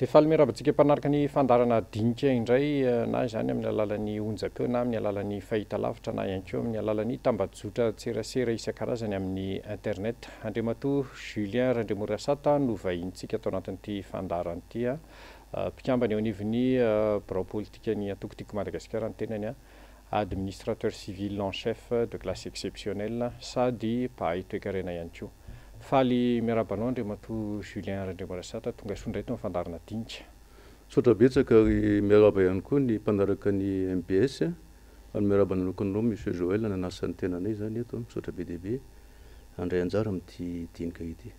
Dia faly miarahaba antsika mpanaraka ny fandaharana dinika indray na izany amin'ny alalan'ny onjam-peo na amin'ny alalan'ny fahitalavitra na ihany koa amin'ny alalan'ny tambajotran-tserasera isan-karazany amin'ny internet. Andriamatoa Julien Randriamorasata no vahinintsika ato anatin'ity fandaharana ity. Mpikambana eo anivon'ny birao politikan'ny antoko Tiako Madagasikara ny tenany. Administrateur civil en chef de classe exceptionnelle sady mpahay toekarena ihany koa. Faly miarahaba anao Andriamatoa Julien Randriamorasata, tonga soa indray eto amin'ny fandaharana dinika. Misaotra betsaka ary miarahaba ihany koa ny mpanaraka ny mbs ary miarahaba nanokana anao Monsieur Joël nanasa ny tenanay izany eto, misaotra be dia be handray anjara amin'ity dinika ity.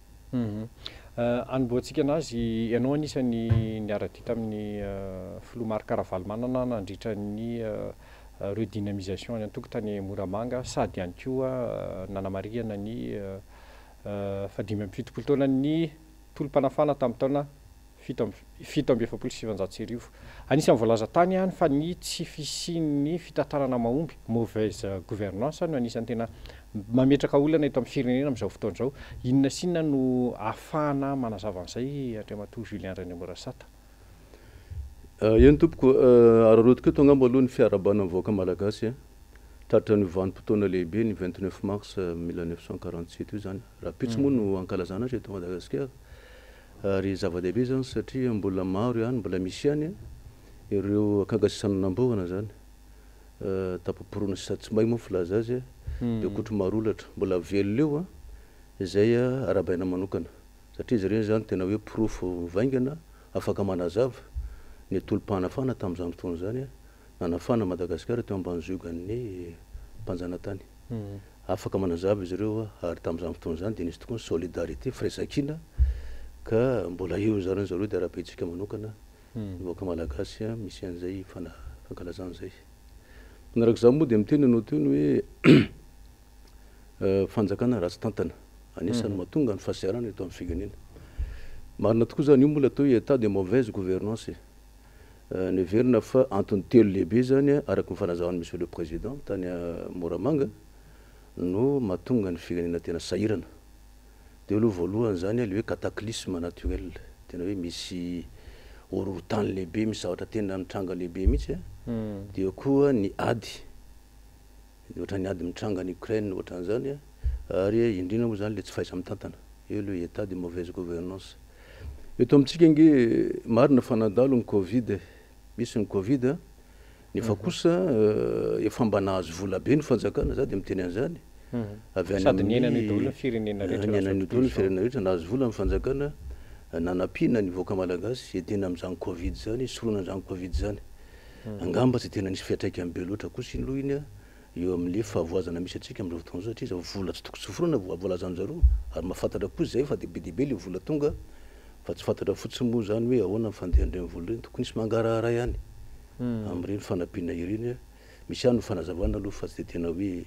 Hanombohantsika anazy, ianao anisan'ny niara-dia tamin'ny filoha Marc Ravalomanana nandritra ny redynamisation ny antoko tany Moramanga sady ihany koa nanamarihana ny fahadimy amby fitopolo taonan'ny tolom-panafahana tamin'ny taona 1947. Anisan'ny voalaza tany ihany fa ny tsy fisian'ny fitantanana mahomby, mauvaise gouvernance, no anisan'ny tena mametraka olana eto amin'ny firenena amin'izao fotoana izao. Inona sy inona no ahafahana manazava an'izay, Andriamatoa Julien Randriamorasata? Eny tompoko, araraotiko eto angamba aloha ny fiarahabana ny vahoaka malagasy tratra ny vanim-potoana lehibe ny 29 mars 1947 io zany. Rahampitso moa no ankalazana azy eto Madagasikara ary zava-dehibe zany satria mbola maro ihany, mbola misy ihany ireo akanga sy sananamborana zany tapaporona sy tsy mahay moa filaza azy de kotro marolatra mbola velona eo izay arahabaina manokana satria izy ireny zany tena hoe porofo mivaingana afaka manazava ny tolom-panafahana tamin'izany fotoana zany nanafahana Madagasikara teo ambany ziogan'ny mpanjanatany. Afaka manazava izy ireo ary tamin'izany fotoana zany de nisy tokoa ny solidarité, firaisankina, ka mbola eo zany zareo de arahabaintsika manokana ny vahoaka malagasy misy an'izay fankalazana zay. Manarak'izany moa de miteny anao teo ny hoe fanjakana ratsy tantana anisan'ny mahatonga ny fahasahiranana eto amin'ny firenena. Marina tokoa zany io mbola atao hoe état de mauvaise gouvernance. Neverina fa antony telo lehibe zany araka ny fanazavan'ny monsieur le président tany Moramanga no mahatonga ny firenena tena sahirana. De aloha voalohany zany le hoe cataclysme naturel, tena hoe misy horohorontany lehibe, misy zavatra tena mitranga lehibe mihitsy. De eo koa ny ady, ohatran'ny ady mitranga any Ukraine ohatran'izany, ary indrindra moa zany le tsy fahaiza-mitantana eo, le état de mauvaise gouvernance. Eto amintsika nge marina fa nandalo ny Covid, misy ny Covid, nefa kosa efa mba nahazo vola be ny fanjakana, za de miteny an'izany avy any. Sady niainana io daholo ny firenena rehetra. Niainana io daholo ny firenena rehetra, nahazo vola ny fanjakana nanampiana ny vahoaka malagasy hiadiana amin'izany Covid zany, hisorohana an'izany Covid zany. Angamba tsy tena nisy fiantraikany be loatra kosa iny aloha iny eo amin'le fahavoazana misy antsika amin'izao fotoana izao, satria zao vola tsy tokony tsoforana voalazan-jareo ary mahafantatra koa zay fa de be dia be le vola tonga, fa tsy fantatra fotsiny moa zany hoe ahoana ny fandehan'ireny vola ireny. Tokony hisy mangarahara ihany amin'ireny fanampiana ireny. Misy ihany ny fanazavana aloha fa tsy de tena hoe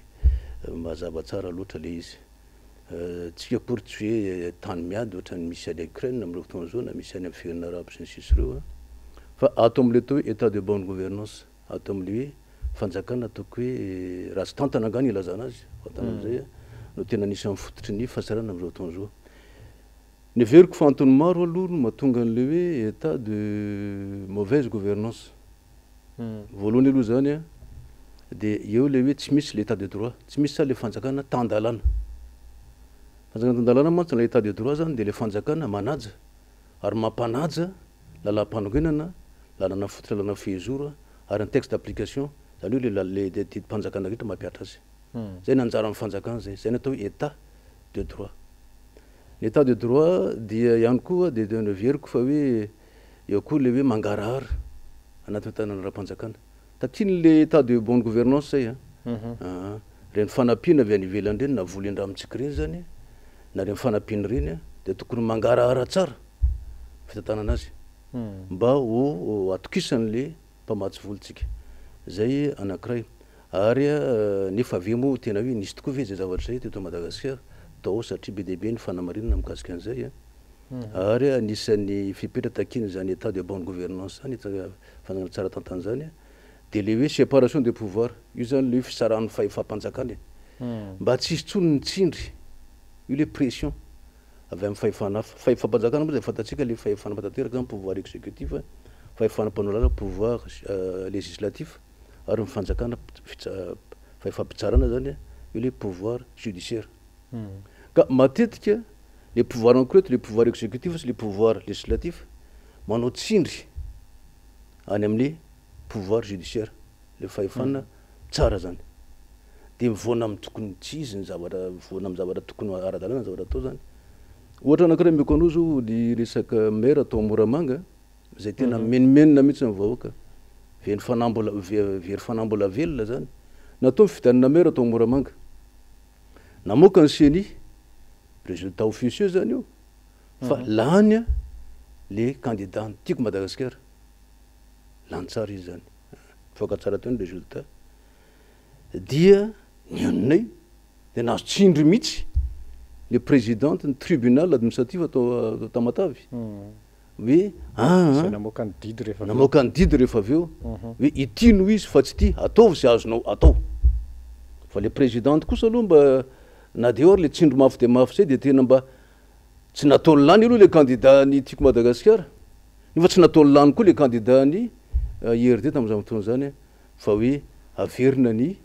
mazava tsara loatra le izy. Tsika akory tsy hoe tany miady ohatran'ny misy any Ukraine amin'ireo fotoana izao na misy any amin'ny firenena arabo sy ny sisa ireo, fa ato amin'le atao hoe état de bonne gouvernance, ato amin'le hoe fanjakana ataoko hoe ratsy tantana angany ilazana azy fatana amizay no tena anisan'ny fototry ny fahasahiranana amin'izao fotoana izao. Neveriko fa antony maro aloha no mahatonga an'le hoe état de mauvaise gouvernance. Voalohany aloha zany de eo le hoe tsy misy l'état de droit, tsy misy zany le fanjakana tan-dalàna. Fanjakana tan-dalàna mantsy na état de droit zany de le fanjakana manaja ary mampanaja lalàm-panorenana, lalàna fototra, lalàna fehizoro ary ny texte d'application, zany hoe le didim-panjakana rehetra mampihatra azy. Zay ny anjaran'ny fanjakana zay, zay ny atao hoe état de droit. Ny état de droit dia ihany koa de neveriko fa hoe eo koa le hoe mangarahara anatin'ny tanàna ara-panjakana. Takian'le état de bonne gouvernance zay reny fanampiana avy any ivelany reny na vola indramintsika reny zany na reny fanampiana reny de tokony mangarahara tsara fitantanana azy mba ho atokisan'le mpamatsy volontsika zay anankiray. Ary nefa avy eo moa tena hoe nisy tokoa ve zay zavatra zay teto Madagasikara tao, satria be dia be ny fanamarinana mikasika an'izay. Ary anisan'ny fepetra takiany zany état de bonne gouvernance zany, fanjakana tsara tantana zany, de le hoe séparation des pouvoirs io zany, le hoe fisarahan'ny fahefam-panjakana mba tsy hisy intsony ny tsindry io, le pression. avy amin'ny fahefana hafa. Fahefam-panjakana moa izay fantatsika ilay fahefana mpanatanteraka izany, pouvoir exécutif, fahefana mpanao lalàna, pouvoir législatif, ary ny fanjakana fahefam-pitsarana izany, io ilay pouvoir judiciaire. Ka matetika le pouvoir anankiroa eto, le pouvoir exécutif sy le pouvoir législatif, manao tsindry any amin'ny pouvoir judiciaire, le fahefana tsara zany. Dia mivoana amin'ny tokony tsy izy ny zavatra, mivoana amin'ny zavatra tokony ho ara-dalàna ny zavatra atao zany. Ohatra anankiray omeko anao zao ny resaka maire tao Moramanga, izay tena mimenomenona mihitsy ny vahoaka, very fanambola, very fanambola velona zany. Natao ny fifidianana maire tao Moramanga. Namoaka ny ceni, résultat officieux zany io, fa lany le candidat ny Tiako Madagasikara. Lany tsara izy zany. Nivoaka tsara teo ny résultat. Dia ny anay dia nahazo tsindry mihitsy le présidente ny tribunal administratif tao Tamatave. Hoe aa Izay namoaka ny didy rehefa avy eo. Namoaka ny didy rehefa avy eo. Hoe ity no izy fa tsy ity, ataovy izay azonao atao. Fa le présidente kosa aloha mba na dia eo ary le tsindry mafy dia mafy izay dia tena mba tsy nataony lany aloha le candidat ny Tiako Madagasikara, nefa tsy nataony lany koa le candidat ny IRD tamin'izany fotoana izany fa hoe averina ny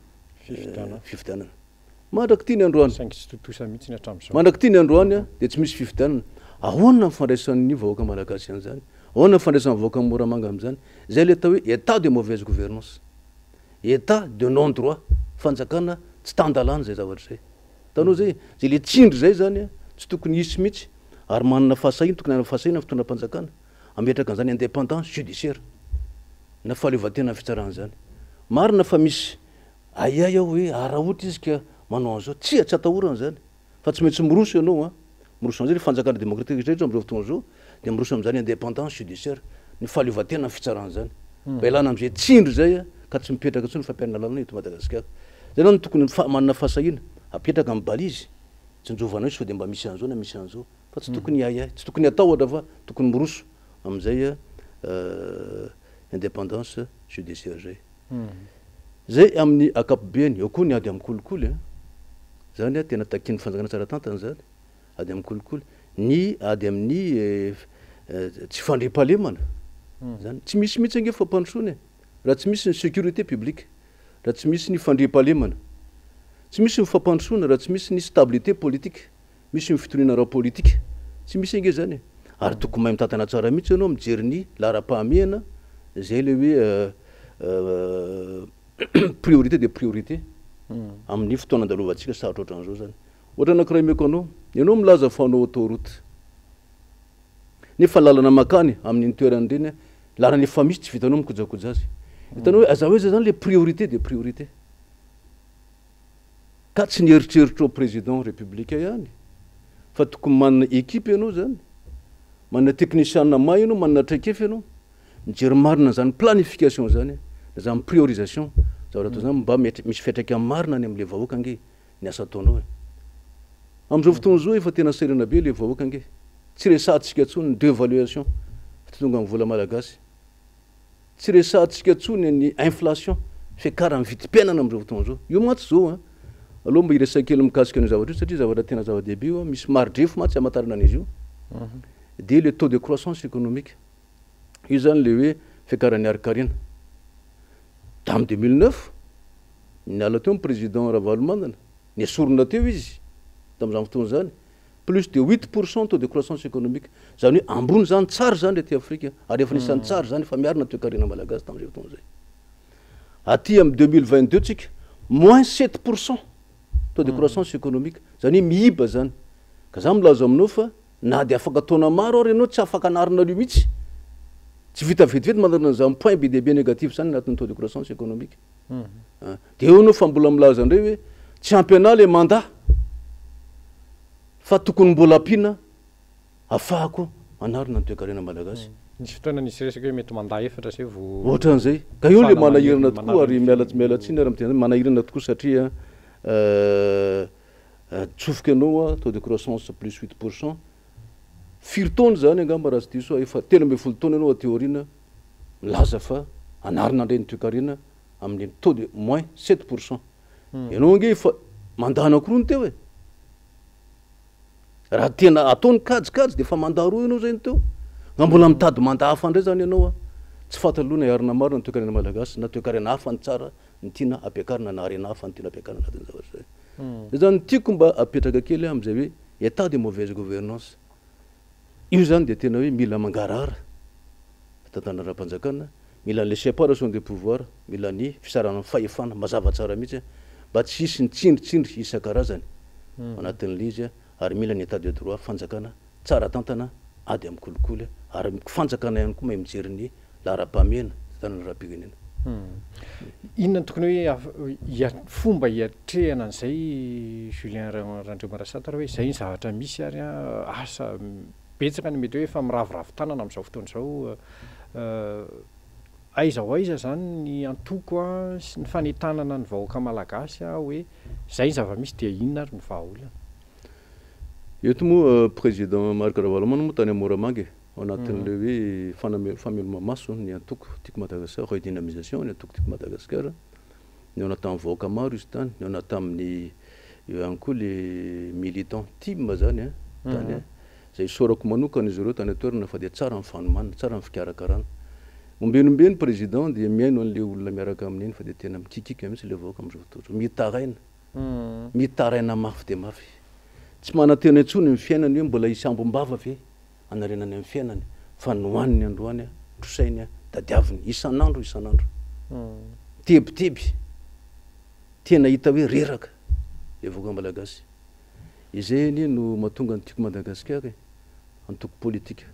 fifidianana. Mandrak'ity ny androany. Saingy tsy tontosa mihitsy ny hatramin'izao. Mandrak'ity ny androany dia tsy misy fifidianana. Ahoana ny fandraisan'ny vahoaka malagasy an'izany? Ahoana ny fandraisan'ny vahoaka Moramanga amin'izany? Izay ilay atao hoe état de mauvaise gouvernance. État de non droit. Fanjakana tsy tan-dalàna izay zavatra izay. Hitanao izay? Izay ilay tsindry izay izany tsy tokony hisy mihitsy ary manana fahasahiana, tokony hanana fahasahiana ny fitondram-panjakana hametraka an'izany indépendance judiciaire na fahaleovantenan'ny fitsarana izany. Marina fa misy Ahiahy aho hoe ary raha ohatra izy ka manao an'izao? Tsia, tsy atahorana izany fa tsy maintsy miroso ianao an! Miroso amin'izay ny fanjakana demokratika rehetra amin'izao fotoana izao dia miroso amin'izany indépendance judiciaire, ny fahaleovantena amin'ny fitsarana izany. Mba hialana amin'izay tsindry izay ka tsy mipetraka intsony ny fampiharana lalàna eto Madagasikara. Izay aloha no tokony manana fahasahiana, apetraka ny balise, tsinjovana hoe sao dia mba misy an'izao na misy an'izao fa tsy tokony hiahiahy, tsy tokony hatahotra fa tokony miroso amin'izay indépendance judiciaire izay. Zay amin'ny ankapobeny, eo koa ny ady amin'ny kolikoly an! Zany an, tena takian'ny fanjakana tsara tantana zany, ady amin'ny kolikoly. Ny ady amin'ny tsy fandriampahalemana, zany. Tsy misy mihitsy ange fampandrosoana e, raha tsy misy ny sécurité publique, raha tsy misy ny fandriampahalemana. Tsy misy ny fampandrosoana raha tsy misy ny stabilité politique. Misy ny fitoniana ara-politika. Tsy misy ange izany e. Ary tokony mahay mitantana tsara mihitsy ianao mijery ny laharam-pahamehana, izay ilay hoe priorité des priorités amin'ny fotoana andalovantsika sarotra ohatran'izao izany. Ohatra anankiray omeko anao, ianao milaza fa hanao autoroute, nefa lalana mankany amin'iny toerana ireny, lalana efa misy tsy vitanao mikojakoja azy. Hitanao hoe aiza ho aiza izany ilay priorité des priorités. Ka tsy ny eritreritrao président république ihany fa tokony manana équipe ianao zany, manana technician mahay ianao, manana traikefa ianao, mijery marina an'izany planification zany, zany priorisation zavatra atao zany mba misy fiantraikany marina any amin'le vahoaka ange ny asa ataonao e. Amin'izao fotoana izao efa tena sahirana be le vahoaka ange, tsy resahantsika intsony ny devaluation fitontongan'ny vola malagasy. Tsy resahantsika intsony ny inflation, fiakaran'ny vidim-piainana amin'izao fotoana izao. Io mantsy izao an, aleo mba hiresaka kely mikasika an'io zavatra io satria zavatra tena zava-dehibe io an, misy mari-drefy mantsy hamantarana an'izy io, dia le taux de croissance économique. Io izany ilay hoe fiakaran'ny harin-karena. Tamin'ny 2009, niala teo ny président Ravalomanana, nesorina teo izy tamin'izany fotoana izany, Plus de 8% taux de croissance économique, izany hoe ambony izany, tsara izany ry aty Afrika, ary efa anisan'ny tsara izany, efa miarina ny toekarena malagasy tamin'izay fotoana izay. Aty amin'ny 2022 tsika, moins 7% taux de croissance économique, izany hoe miiba izany. Ka za milaza aminao fa na dia afaka taona maro ary ianao tsy afaka hanarina an'io mihitsy, tsy vita vetivety manarina an'izany point be dia be négatif izany anatin'ny taux de croissance économique. Dia eo ianao fa mbola milaza indray hoe tsy ampy anah le mandat fa tokony mbola ampiana afahako manarina ny toekarena malagasy. Nisy fotoana nisy resaka hoe mety mandat efatra zay vao Ohatran'izay. Ka eo le manahirana tokoa ary miala miala tsiny ary miteny manahirana tokoa satria tsofoka ianao taux de croissance plus 8%. Firy taona izany angamba raha tsy diso aho efa 13 taona ianao aty aoriana milaza fa hanarina indray ny toekarena amin'ny taux de moins 7%. Ianao ange efa mandat anankiroa no teo e. Raha tena atao ny kajikajy dia efa mandat roa ianao zay no teo. Nga mbola mitady mandat hafa indray zany ianao a. Tsy fantatra aloha na hiarina marina ny toekarena malagasy na toekarena hafa ny tsara ny tiana ampiakarina na harena hafa ny tiana ampiakarina anatin'ny zavatra izay. Zay zany no tiako mba apetraka kely amin'izay hoe état de mauvaise gouvernance. Io zany dia tena hoe mila mangarahara fitantanana ara-panjakana, mila an'ilay séparation des pouvoirs, mila ny fisarahana ny fahefana mazava tsara mihitsy mba tsy hisy ny tsindritsindry isan-karazany anatin'ilay izy ary mila ny état de droit, fanjakana tsara tantana, ady amin'ny kolikoly ary fanjakana ihany koa mahay mijery ny laharam-pahamehana fitantanana ara-pirenena. Inona no tokony hoe fomba hiatrehana an'izay Julien Randriamarasata raha hoe izay ny zavatra misy ary asa betsaka ny mety hoe efa miraviravy tanana amin'izao fotoana izao aiza ho aiza izany ny antoko sy ny fanentanana ny vahoaka malagasy hoe izay ny zava-misy dia inona ary ny vahaolana? Eto moa président Marc Ravalomanana moa tany Moramanga e, ao anatin'ilay hoe fameloma-maso ny antoko Tiako Madagasikara, redynamisation ny antoko Tiako Madagasikara. Nihaona tamin'ny vahoaka maro izy tany, nihaona tamin'ny eo ihany koa le militant tim zany tany izay isaorako manokana izy ireo tany an-toerana fa dia tsara ny fanomanana, tsara ny fikarakarana. Ombenombeny président dia mihaino an'ilay olona miaraka aminy iny fa dia tena mikikika mihitsy ilay vahoaka amin'izao fotoana izao, mitaraina, mitaraina mafy dia mafy. Tsy manantena intsony ny fiainany hoe mbola hisy ambom-bava ve hanarenany amin'ny fiainany fa ny hohaniny androany, trosainy, tadiaviny isan'andro isan'andro. Mitebiteby, tena hita hoe reraka ilay vahoaka malagasy. Izay anie no mahatonga ny Tiako Madagasikara e, antoko politika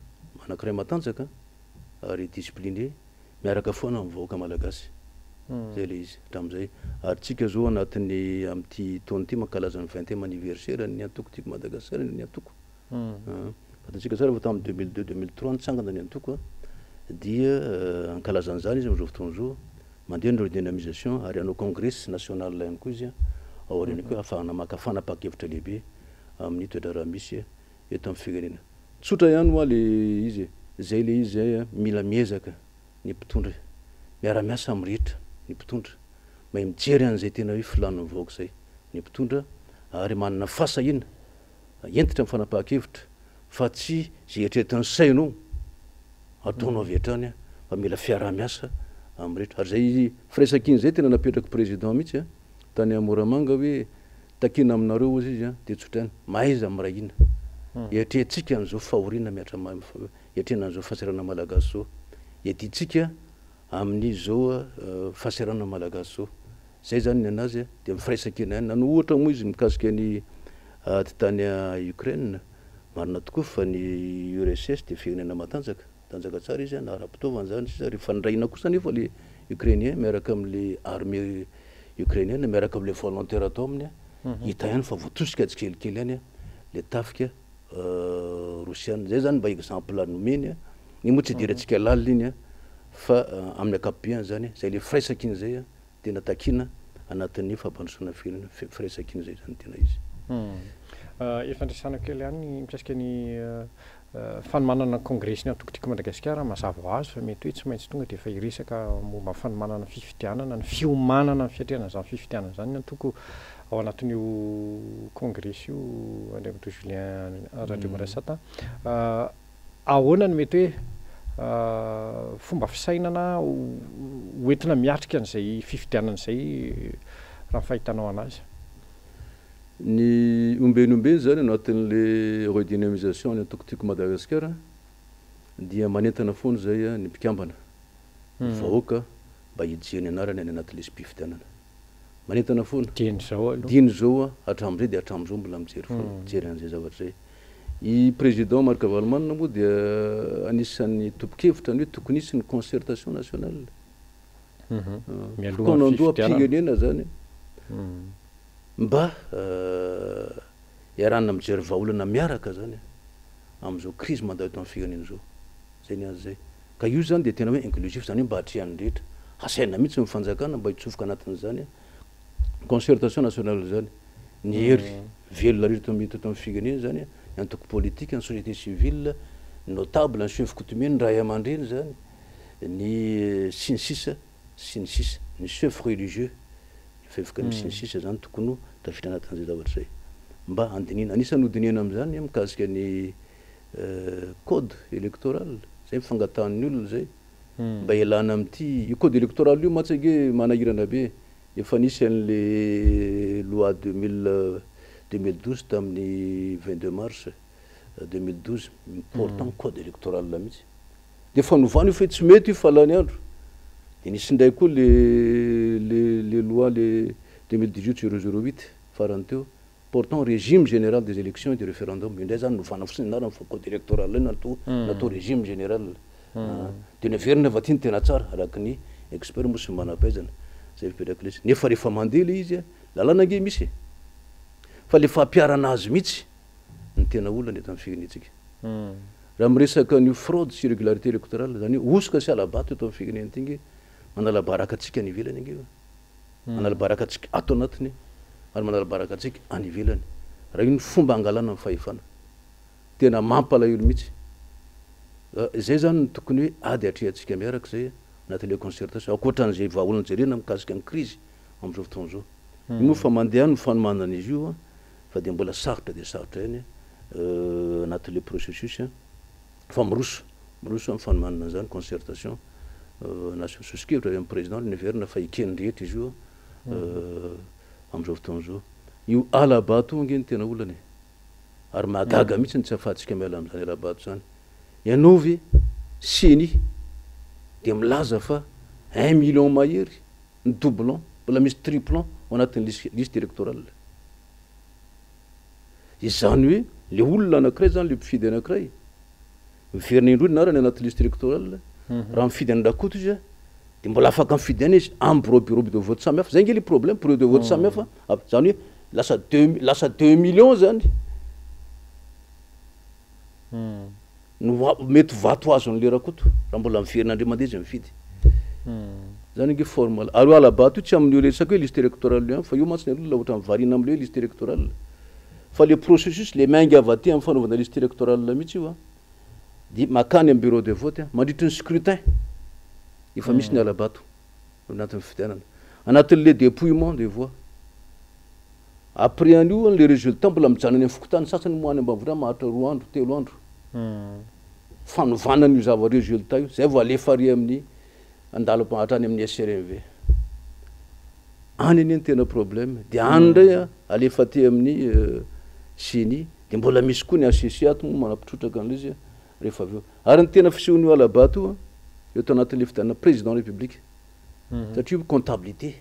anankiray matanjaka ary discipliné, miaraka foana amin'ny vahoaka malagasy. Izay ilay izy hatramin'izay. Ary tsika izao anatin'ny amin'ity taona ity mankalaza ny vingtième anniversaire ny antoko Tiako Madagasikara ny antoko. Fantatsika tsara fa tamin'ny 2002, 2003 nitsangana ny antoko dia ankalaza an'izany izy amin'izao fotoana izao. Mandeha ny redynamisation ary hanao congrès national ihany koa izy ao aoriana koa ahafahana maka fanapahan-kevitra lehibe amin'ny toe-draharaha misy eto amin'ny firenena. Tsotra ihany hoa le izy e, zay le izy zay a, mila miezaka ny mpitondra e, miara-miasa amin'ny rehetra ny mpitondra, mahay mijery an'izay tena hoe filan'ny vahoaka izay ny mpitondra ary manana fahasahiana hentitra amin'ny fanapahan-kevitra fa tsy izay eritreretin'ny sainao ataonao avy hatrany fa mila fiaraha-miasa amin'ny rehetra. Ary izay firaisankina izay tena napetraky président mihitsy tany Moramanga hoe takiana aminareo hozy izy dia tsotra ihany, mahaiza miray hina. Eritreretintsika an'izao fahoriana mihatra iatrehana an'izao fahasahiranana malagasy izao. Iadiantsika amin'izao fahasahiranana malagasy izao. Izay izany ny an'azy dia ny firaisankina ihany. Nanao ohatra moa izy mikasika ny ady tany Ukraine. Marina tokoa fa ny URSS dia firenena matanjaka. Matanjaka tsara izy na ara-pitaovana izany sisa. Rehefa nirahina kosa anefa ilay Ukrainien miaraka amin'ilay armée ukrainienne miaraka amin'ilay volontaire atao aminy, hita ihany fa voatosika tsikelikely ihany ilay tafika rosiana. Izay izany mba exemple nomeny. Iny moa tsy idirantsika lalina iny fa amin'ny ankapobeany izany, izay ilay firaisankina izay tena takiana anatin'ny fampandrosoana firenena, firaisankina izay izany tena izy. Efa niresahana kely ihany ny mikasika ny fanomanana ny kongresin'ny antoko Tiako Madagasikara, mazava ho azy fa mety hoe tsy maintsy tonga dia efa hiresaka momba ny fanomanana fifidianana, ny fiomanana ny fiatrehana an'izany fifidianana izany ny antoko ao anatin'io kongresy io, Andriamatoa Julien Randriamarasata. Ahoana no mety hoe fomba fisainana ho entina miatrika an'izay fifidianana izay raha ny fahitanao an'azy? Ny ombeny ombeny izany anatin'le redynamisation ny antoko Tiako Madagasikara dia manentana foana izay ny mpikambana, ny vahoaka mba hijery ny anarany any anaty lisi-pifidianana. Manentana foana. Dieny izao aloha. Dieny izao hatramin'izay dia hatramin'izao mbola mijery foana, mijery an'izay zavatra izay. I Président Marc Ravalomanana moa dia anisan'ny tompon-kevitra ny hoe tokony hisy ny concertation nationale. Fikaonandoham-pirenena izany mba hiarahana mijery vahaolana miaraka izany amin'izao krizy mandalo eto amin'ny firenena izao. Izay ny azy izay. Ka io izany dia tena hoe inclusif, izany hoe mba atrehan'ny rehetra. Hasaina mihitsy ny fanjakana mba hitsofoka anatin'izany concertation nationale izany. Ny hery velona rehetra eto amin'ny firenena izany, ny antoko politika, ny société civile, ny notable, ny chef coutumier, ny ray aman-dreny izany, ny sy ny sisa sy ny sisa, ny chef religieux, ny fefkm sy ny sisa izany tokony ho tafiditra anatin'izay zavatra izay. mba handinihina. Anisan'ny hodinihina amin'izany mikasika ny code électoral, zay fangatahan'ny olona zay mba hialana amin'ity. Io code électoral io mantsy ange manahirana be. Efa nisy an'le loi 2012 tamin'ny 22 mars 2012 portant code électoral mihitsy, de fanovana io fa tsy mety io fa lany andro. De nisy indray koa le loi le 2018 008 farany teo portant régime général des élections et du référendum. Io indray zany novana fotsiny anarany fa code électoral io natao régime général. De naverina fa ty ny tena tsara araky ny expert moa sy manam-pahaizana zay fipetraka le izy. Nefa rehefa mandeha le izy a, lalàna ange misy fa le fampiharana azy mihitsy ny tena olana eto amin'ny firenentsika. Raha miresaka ny fraude sy irrégularité électorale zany hoe hosoka sy hala-bato eto amin'ny firenena ty nge, manala baraka antsika any ivelany ange io, manala baraka antsika ato anatiny ary manala baraka antsika any ivelany. Raha io ny fomba angalana ny fahefana, tena mampalahelo mihitsy. Zay zany no tokony hoe ady atrehantsika miaraka zay anatin'le concertation, ankoatran'izay vahaolana jerena mikasika ny krizy amin'izao fotoana izao. Io moa fa mandeha any ny fanomanana izy io fa de mbola sarotra de sarotra ihany anatin'le processus fa miroso amin'ny fanomanana an'izany concertation nation. Soso-kevitra avy amin'ny président niverina fa eken'ny rehetra izy io amin'izao fotoana izao. Io hala-bato io ange ny tena olana e, ary mahagaga mihitsy ny tsy ahafahantsika miala amin'izany hala-bato zany. Ianao ve CENI de milaza fa 1 million mahery ny doublon, mbola misy triplon ao anatin'ny liste électorale? Izany hoe le olona anankiray zany, le mpifidy anankiray miverina indroa ny anarany anaty liste électorale. Raha mifidy any Rakoto izy a, de mbola afaka mifidy any izy amy bureau de vote samy hafa. Zay nge le problème, bureau de vote samy hafa zany hoe lasa 2 millions zany no mety vato azon'le Rakoto raha mbola miverina indray mandeha izy mifidy. Zany nge forme ary hala-bato io tsy amin'io resaka hoe liste électorale io ihany, fa io mantsy ny olona ohatra mivarina am'le hoe liste électorale, fa le processus le miainga avy aty amin'ny fanaovana liste électorale mihitsy io a, de makany amy bureau de vote a, mandritry ny scrutin efa misy ny hala-bato anatin'ny fifidianana, anatin'le dépouillement des voix. Après an'io le résultat mbola mijanona any amin'ny fokontany sasany moa any ambanivohitra maharitra 2 andro, 3 andro fanovana an'io zava résultat io, zay vao alefa ary amin'ny andalo hatrany amin'ny SRMV any. Anie ny tena problème de any ndray a, alefa aty amin'ny CENI, de mbola misy koa ny HCC ato moa manampitrotraka an'le izy rehefa avy eo. Ary ny tena fisehon'io hala-bato io a, eto anatin'le fifidianana président république, satria io comptabilité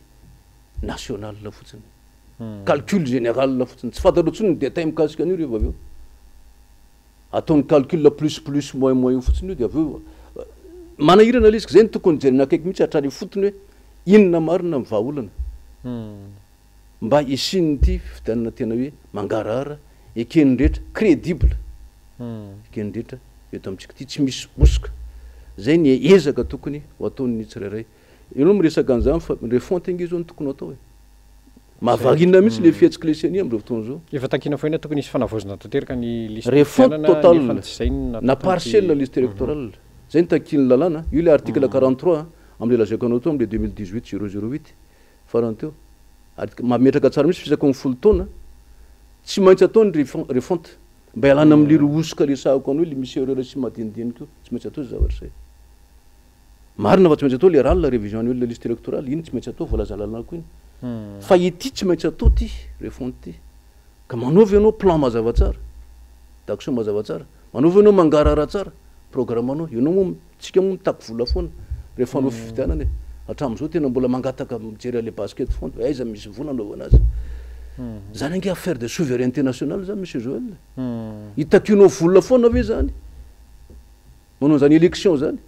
nationale fotsiny, calcul général fotsiny, tsy fantatro ntsony ny détail mikasika an'io. Rehefa avy eo ataony calcul plus plus moins moins io fotsiny io, de avy eo manahirana le izy. Ka zay ny tokony jerena akaiky mihitsy hatrany fotony hoe inona marina ny vahaolana mba isian'ity fifidianana tena hoe mangarahara, eken'ny rehetra, crédible, eken'ny rehetra eto amintsika ty, tsy misy hosoka. Zay ny ezaka tokony ho ataon'ny tsirairay. Ianao miresaka an'izany fa refonte ange zao ny tokony ho atao e, mahavarina mihitsy le fihetsiky le CENI am'izao fotoana zao. Efa takina foana tokony hisy fanavaozana tanteraka ny liste. Refonte totale na partielle liste électorale, zay ny takin'ny lalàna io, le article 43 am'le lazaiko anao teo, am'le 2018 008 farany teo, ary mametraka tsara mihitsy fisaky ny 10 taona tsy maintsy atao ny refonte mba ialana am'le hosoka resahako anao, le misy erreur sy madinidinika io. Tsy maintsy atao zay zavatra zay marina fa tsy maintsy atao le RAL, révision annuelle liste électorale iny, tsy maintsy atao, voalaza lalàna koa iny. Fa ity tsy maintsy atao ty refonte ty, ka manaovy ianao plan mazava tsara, d'action mazava tsara, manaovy ianao mangarahara tsara programme anao. Ianao moa, tsika moa mitaky vola foana rehefa anao fifidianana e. Hatramin'izao tena mbola mangataka mijery ale basket foana, aiza misy vola anaovana azy zany? Ange affaire de souveraineté nationale zany, monsieur Joël. Hitakinao vola foana ve zany manao zany élection zany?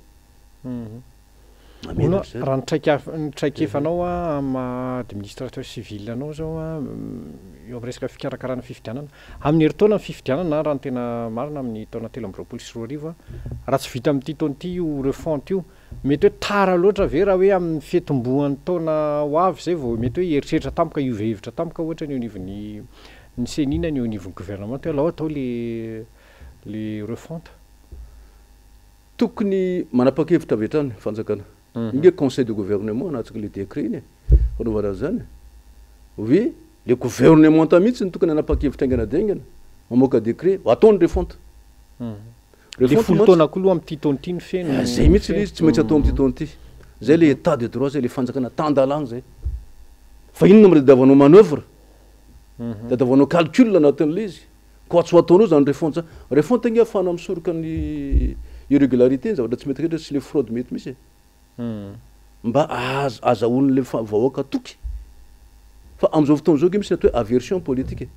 Ono raha ny traikefanao a ama administrateur civil anao zao a, eo amin'ny resaka fikarakarana fifidianana amin'ny herintaona ny fifidianana, raha ny tena marina amin'ny taona 2023 a, raha tsy vita amin'ity taona ity io refonte io, mety hoe tara loatra ve raha hoe amin'ny fitomboan'ny taona ho avy zay vao mety hoe eritreritra tampoka, hiova hevitra tampoka ohatra ny eo anivon'ny ny CENI na ny eo anivon'ny gouvernement hoe alao atao le refonte? Tokony manapa-kevitra avy hatrany fanjakana inge, conseil de gouvernement anatsika le décret iny e, fanaovana azy zany hoe Le gouvernementa mihitsy no tokony hanapa-kevitra haingana dia haingana, mamoaka décret, atao ny refonte. Le 10 taona koa aloha amin'ity taona ity no feno. Eh, zay mihitsy le izy, tsy maintsy atao amin'ity taona ity. Zay le état de droit zay, le fanjakana tan-dalàna zay. Fa inona no tadiavanao manoeuvre? Tadiavanao calcul anatin'ilay izy. Koa tsy ho ataonao zany refonte zany. Refonte ange ahafahana misoroka ny irrégularité, ny zavatra tsy mety rehetra sy le fraude mety misy e. Mba ahazahoan'le vahoaka toky. Fa amin'izao fotoana izao ange misy ny atao hoe aversion politique e.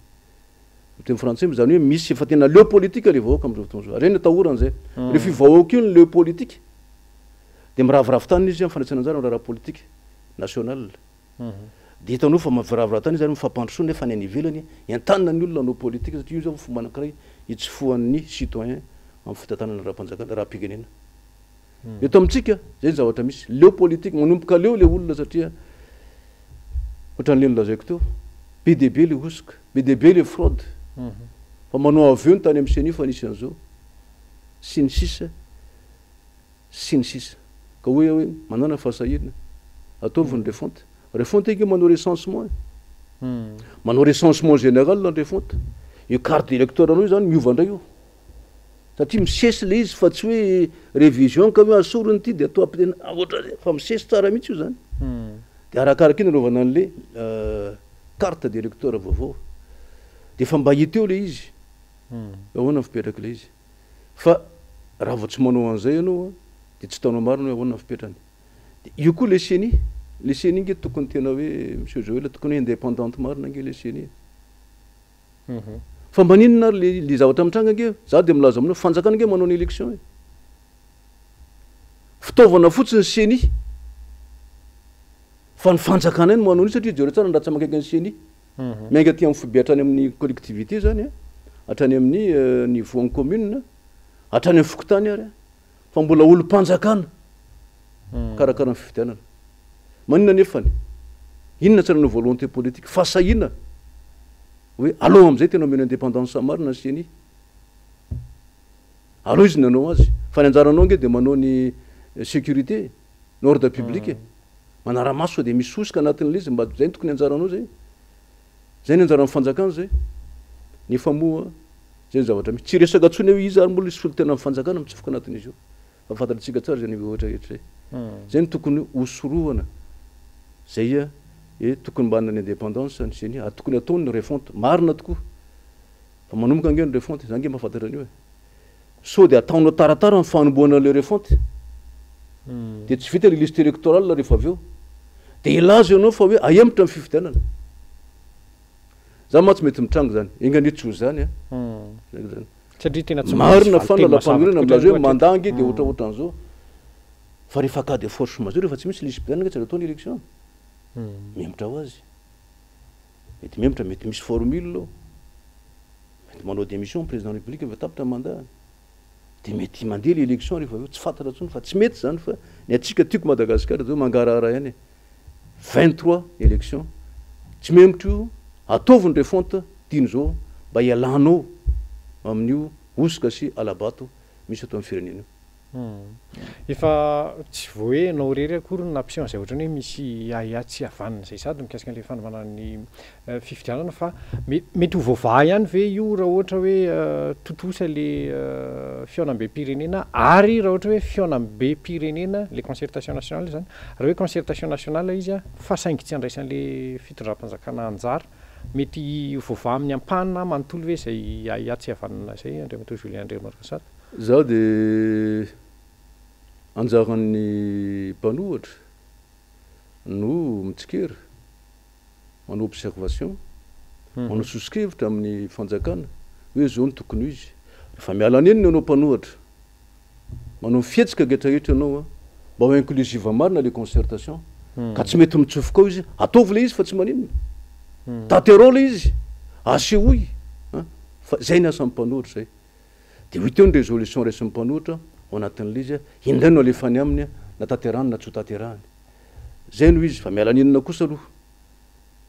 Amin'ny teny frantsay moa izany hoe misy efa tena leo politique le vahoaka amin'izao fotoana izao. Ary ireny atahorana izay. Rehefa io vahoaka io no leo politique dia miraviravy tany izy amin'ny fandraisana anjara amin'ny raharaha politique national. Dia hitanao fa miraviravy tany izy ary mifampandrosoa nefa ny any ivelany entanina ny olona hanao politique satria io izao fomba anankiray hitsofohan'ny citoyen amin'ny fitantanana raharaham-panjakana, raharaham-pirenena. Eto amintsika, izay ny zavatra misy. Leo politique, manomboka leo ilay olona satria ohatran'ilay nolazaiko teo, be dia be ilay hosoka, be dia be ilay fraude. Fa manao aveu ny tany amin'ny CENI fa nisy an'izao, sy ny sisa, sy ny sisa. Ka hoy aho hoe, manàna fahasahiana, ataovy ny refonte. Refonte ange manao recensement e. Manao recensement général ny refonte. Io carte d'électeur anao io izany miova indray io. Satria misesy le izy fa tsy hoe révision ka hoe asoriny ity de atao ampitena ohatran'izay fa misesy tsara mihitsy io zany. De arakaraka iny anaovana an'le carte d'électeur vaovao. De efa mba hita eo le izy hoe ahoana ny fipetrak'ilay izy. Fa raha vao tsy manao an'izay ianao an, de tsy hitanao marina hoe ahoana ny fipetrany. De io koa le CENI, le CENI nge tokony tena hoe monsieur Joël tokony hoe indépendante marina nge le CENI e. Fa maninona ary le le zavatra mitranga ange, za de milaza aminao, fanjakana ange manao ny élection e. Fitaovana fotsiny ceni. Fa ny fanjakana ihany manao an'io satria jereo tsara ny ratsy aman-kaiky ny ceni. Miainga aty amin'ny foibe hatrany amin'ny collectivité zany, hatrany amin'ny niveau an'ny commune, hatrany amin'ny fokontany ary, fa mbola olom-panjakana mikarakara ny fifidianana. Maninona nefany? Inona tsy hanana volonté politique? Fahasahiana hoe aleo amin'izay tena omena indépendance marina ny ceni. Aleo izy nanao azy. Fa ny anjaranao ange dia manao ny sécurité, ny ordre public e. Manara-maso sao dia misy hosoka anatin'ilay izy, mba izay no tokony anjaranao izay. Izay ny anjaran'ny fanjakana izay. Nefa moa izay ny zavatra misy. Tsy resaka intsony hoe iza ary moa ilay solontenan'ny fanjakana mitsofoka anatin'izy io. Fa fantatsika tsara izay rehetra rehetra izay. Izay no tokony hosorohana. Izay e tokony mba hanana ny indépendance ny ceni ary tokony ataony ny refonte. Marina tokoa. Fa manomboka ange ny refonte. Za ange mahafantatra an'io e. Sao dia ataonao taratara ny fanombohana an'ilay refonte. Dia tsy vita ilay liste électorale rehefa avy eo. Dia hilaza ianao fa hoe ahemotra ny fifidianana. Za mantsy mety mitranga izany. Enga anie tsy ho izany an. Zany. Satria tena tsy mba misy Marina fa valinteny mazava lalàmpanorenana tokoa milaza hoe aloha hatreto. mandat ange dia ohatraohatran'izao. Fa rehefa cas de force majeure rehefa tsy misy lisi-pifidianana ange tsy azo atao ny élection. Mihemotra ho azy. Mety mihemotra, mety misy formule ao. Mety manao démission ny président de la république rehefa tapitra ny mandat-ny. Dia mety mandeha ilay élection rehefa avy eo, tsy fantatra intsony fa tsy mety izany fa ny antsika tiako Madagasikara dia hoe mangarahara ihany e. 23 élection, tsy mihemotra io, ataovy ny refonte tiany izao mba hialanao amin'io hosoka sy hala-bato misy eto amin'ny firenena io. Efa tsy vao hoe ianao irery akory no nampiseho an'izay ohatran'ny hoe misy ahiahy tsy havanona izay sady mikasika an'ilay fanovana ny fifidianana fa mety ho voavaha ihany ve io raha ohatra hoe tontosa ilay fihaonambem-pirenena ary raha ohatra hoe fihaonambem-pirenena ilay concertation nationale izany raha hoe concertation nationale izy fa saingy tsy andraisan'ilay fitondram-panjakana anjara mety ho voavaha amin'ny ampahany na manontolo ve izay ahiahy tsy havanona izay Andriamatoa Julien Andriamarasata? Za de anjaran'ny mpanohatra no mitsikera, manao observation, manao soso-kevitra amin'ny fanjakana hoe zao no tokony ho izy. Rehefa miala nenina ianao mpanohatra, manao fihetsika rehetrarehetra ianao an, mba ho inclusive marina le concertation, ka tsy mety mitsofoka ao izy, ataovy le izy fa tsy maninona, tanterao le izy, asehoy an, fa zay ny asan'ny mpanohatra zay. Dia ho hita eo ny résolution raisin'ny mpanohitra ao anatin'ilay izy, iny indray no alefany aminy na tanterahany na tsy ho tanterahany. Izay no izy, fa miala nenina kosa aloha,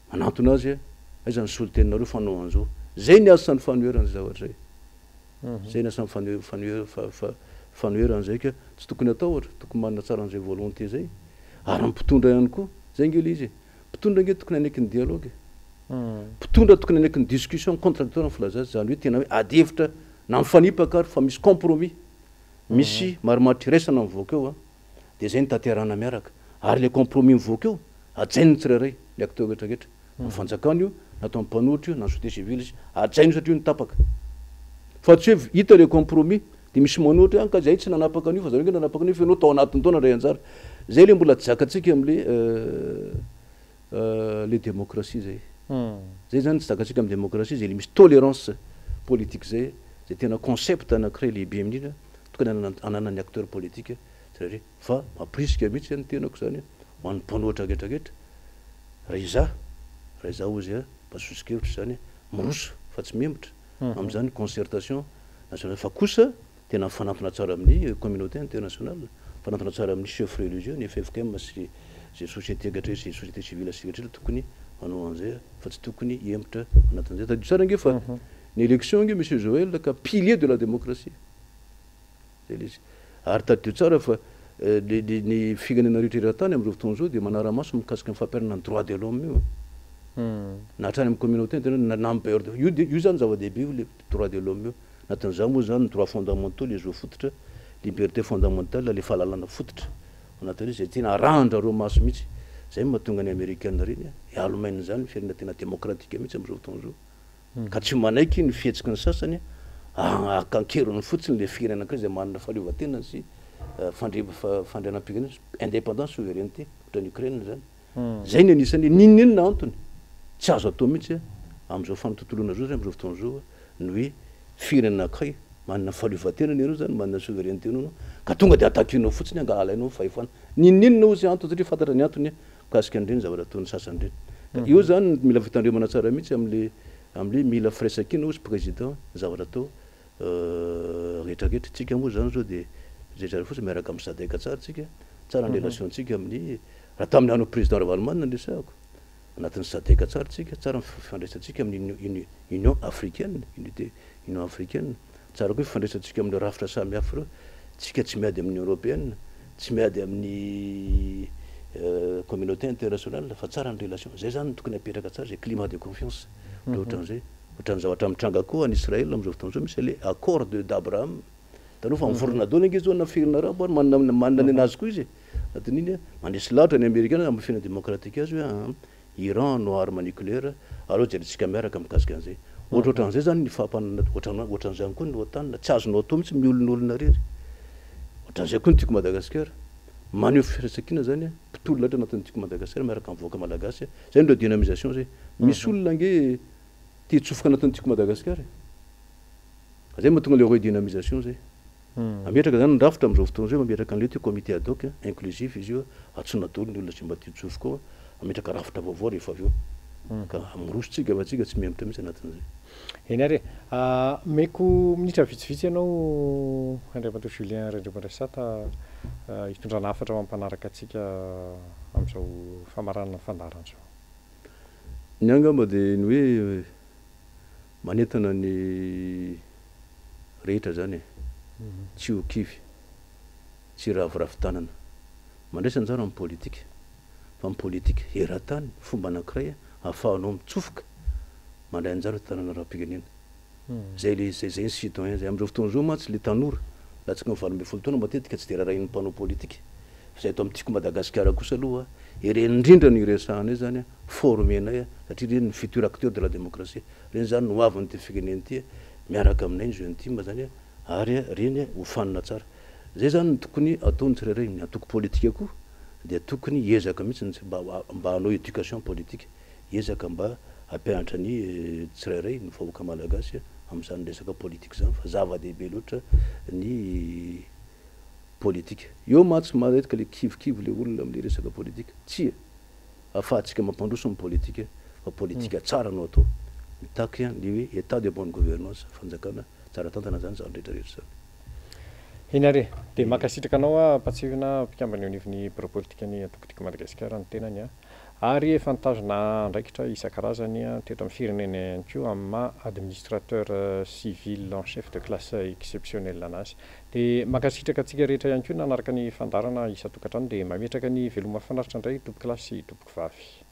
manantona azy, aiza ny solontenanareo fa hanao an'izao. Izay ny asan'ny fanoherana izay zavatra izay. Izay ny asan'ny fanoherana izay ka tsy tokony hatahotra, tokony manana tsara an'izay volonté izay. Ary ny mpitondra ihany koa, izay ange ilay izy e. Mpitondra ange tokony hanaiky ny dialogue e. Mpitondra tokony hanaiky ny discussion contradictoire ny filaza azy, izany hoe tena hoe ady hevitra na mifanipaka ary fa misy compromis, misy marimaritra iraisana mivoaka eo dia izay no tanterahana miaraka. Ary ilay compromis mivoaka eo, hajain'ny tsirairay, ny acteurs rehetra rehetra, na ny fanjakana io, na atao mpanohitra io, na ny société civile izy, hajaina io satria io no tapaka. Fa tsy hoe hita ilay compromis dia misy manohitra hoe an ka izahay tsy nanapaka an'io fa zareo ange nanapaka an'io fa ianao tao anatiny tao nandray anjara. Izay ilay mbola tsy zakantsika amin'ilay le démocratie zay. Zay zany tsy zakantsika amin'ny démocratie zay le misy tolérance politique zay, zay tena concept anakiray lehibe indrindra tokony ananan'ny acteur politique tsirairay fa mampirisika mihitsy ny tenako zany ho an'ny mpanohitra rehetra rehetra raha izaho raha izaho hozy a mba soso-kevitra zany miroso fa tsy mihemotra amin'izany concertation nationale fa kosa Tena mifanantona tsara amin'ny communauté internationale, mifanantona tsara amin'ny chefs religieux, ny ffkm sy izay société rehetra izay société civile sy rehetra tokony hanao an'izay fa tsy tokony hihemotra anatin'izay. Tadidio tsara ange fa ny élection ange Monsieur Joël ka pilier de la démocratie. Zay ilay izy. Ary tadidio tsara fa ny firenena rehetra eran-tany amin'izao fotoana izao dia manara-maso mikasika ny fampiharana ny droit de l'homme io. Na hatrany amin'ny communauté internationale na amin'ny bailleurs de fonds. Io dia io zany zava-dehibe io le droit de l'homme io. Anatin'izany moa izany ny droits fondamentaux, le zo fototra, liberté fondamentale, le fahalalana fototra ao anatin'ireny izay tena arahan-drareo maso mihitsy. Izay no mahatonga ny Amerikana ireny hialo-maina izany, firenena tena demokratika mihitsy amin'izao fotoana izao. Ka tsy manaiky ny fihetsiky ny sasany haka an-keriny fotsiny le firenena anankiray izay manana fahaleovantena sy fandrianam-pirenena, indépendance, souveraineté, ohatran'i Ukraine izany. Izay ny anisan'ny n'inon'inona antony tsy azo atao mihitsy amin'izao fanatontoloana izao zany amin'izao fotoana izao ny hoe firenena anankiray manana fahaleovantena ianareo zany, manana souveraineté ianao ka tonga dia attaquer-nao fotsiny angaha alainao ny fahefana. N'inon'inona ozy antony satria fantatra ny antony mikasika an'ireny zavatra ataon'ny sasany ireny. Ka eo zany mila fitandremana tsara mihitsy amin'le amin'le mila firaisankina ozy président ny zavatra atao rehetra rehetra. Tsika moa zany zao dia zay tsara fotsiny miaraka amin'ny SADC tsara tsika, tsara ny relation-tsika amin'ny Raha tamin'ny andron'ny président Ravalomanana no resahako, anatin'ny SADC tsara tsika, tsara ny fifandraisantsika amin'ny Union africaine, unité Union africaine, tsara koa ny fifandraisantsika amin'ireo rafitra samihafa ireo, tsika tsy miady amin'ny Union européenne, tsy miady amin'ny communauté internationale fa tsara ny relation, zay zany no tokony apetraka tsara, zay climat de confiance, ohatrohatran'izay, ohatran'ny zavatra mitranga koa any Israël amin'izao fotoana izao misy an'ilay accord de d'Abraham, hitanao fa mivorona daholo ange zao na firenena arabo ary manana manana ny anazy koa izy e. Anatin'iny, mandresy lahatra ny Amerikana amin'ny fiainana demokratika azy hoe aa Iran no arme nucléaire, aleo jerentsika miaraka mikasika an'izay. Ohatrohatran'izay izany ny fahampanana, ohatran'izany koa ny OTAN, tsy azonao atao mihitsy miolonolona irery. Ohatran'izay koa ny Tiako Madagasikara. Maneho firaisankina izany mpitolona rehetra anatin'ny Tiako Madagasikara miaraka amin'ny vahoaka malagasy. Izay no redynamisation izay. Misy olona ange te hitsofoka anatin'ny Tiako Madagasikara e. Zay mahatonga le redynamisation zay. Ametraka zany ny rafitra amizao fotoana zao mametraka anle ty comité ad hoc inclusif izy io antsoina daholo ny olona zay mba te hitsofoka ao ametraka rafitra vaovao rehefa avy eo. Ka miroso tsika fa tsika tsy mihemotra mihitsy anatin'izay. Eny ary e. Omeko minitra vitsivitsy ianao Andriamatoa Julien Randriamandrasata hitondrana hafatra ho an'ny mpanaraka antsika amin'izao famaranana ny fandaharana izao. Ny ahy angamba dia ny hoe Manentana ny rehetra zany e! Tsy ho kivy, tsy hiraviravy tanana. Mandraisa anjara amin'ny politika, fa ny politika eran-tany fomba anankiray ahafahanao mitsofoka mandray anjara eto tanàna ara-pirenena. Zay le zay zay ny citoyen zay. Amin'izao fotoana izao mantsy le tanora latsaky ny 18 taona matetika tsy dia rarahin'ny mpanao politika. Fa zay eto amintsika Madagasikara kosa aloha ireny indrindra no iresahanay zany former-nay satria ireny ny futur acteur de la démocratie, ireny zany no hoavin'ity firenena ity miaraka aminay ny jeune team zany ary ireny hofanina tsara. Zay zany no tokony ataon'ny tsirairay, ny antoko politika koa dia tokony hiezaka mihitsy ny mba mba hanao éducation politique, hiezaka mba hampianatra ny tsirairay, ny vahoaka malagasy amin'izany resaka politique izany fa zava-dehibe loatra ny politika. Eo mantsy matetika le kivikivy le olona amle resaka politika. Tsia! Afahantsika mampandroso ny politika fa politika tsara no atao. Mitaky ny hoe état de bonne gouvernance, fanjakana tsara tantana zany izany rehetra rehetra izany. Eny ary e! Dia mankasitraka anao aho Mpatsivina, mpikambana eo anivon'ny birao politikan'ny antoko Tiako Madagasikara ny tenany a! Ary efa nitazona andraikitra isan-karazany teto amin'ny firenena ihany koa amin'ny maha administrateur civil en chef de classe exceptionnel anazy. Dia mankasitraka antsika rehetra ihany koa nanaraka ny fandaharana isan-tokantrano dia mametraka ny veloma mahafinaritra indray tompokolahy sy tompokovavy.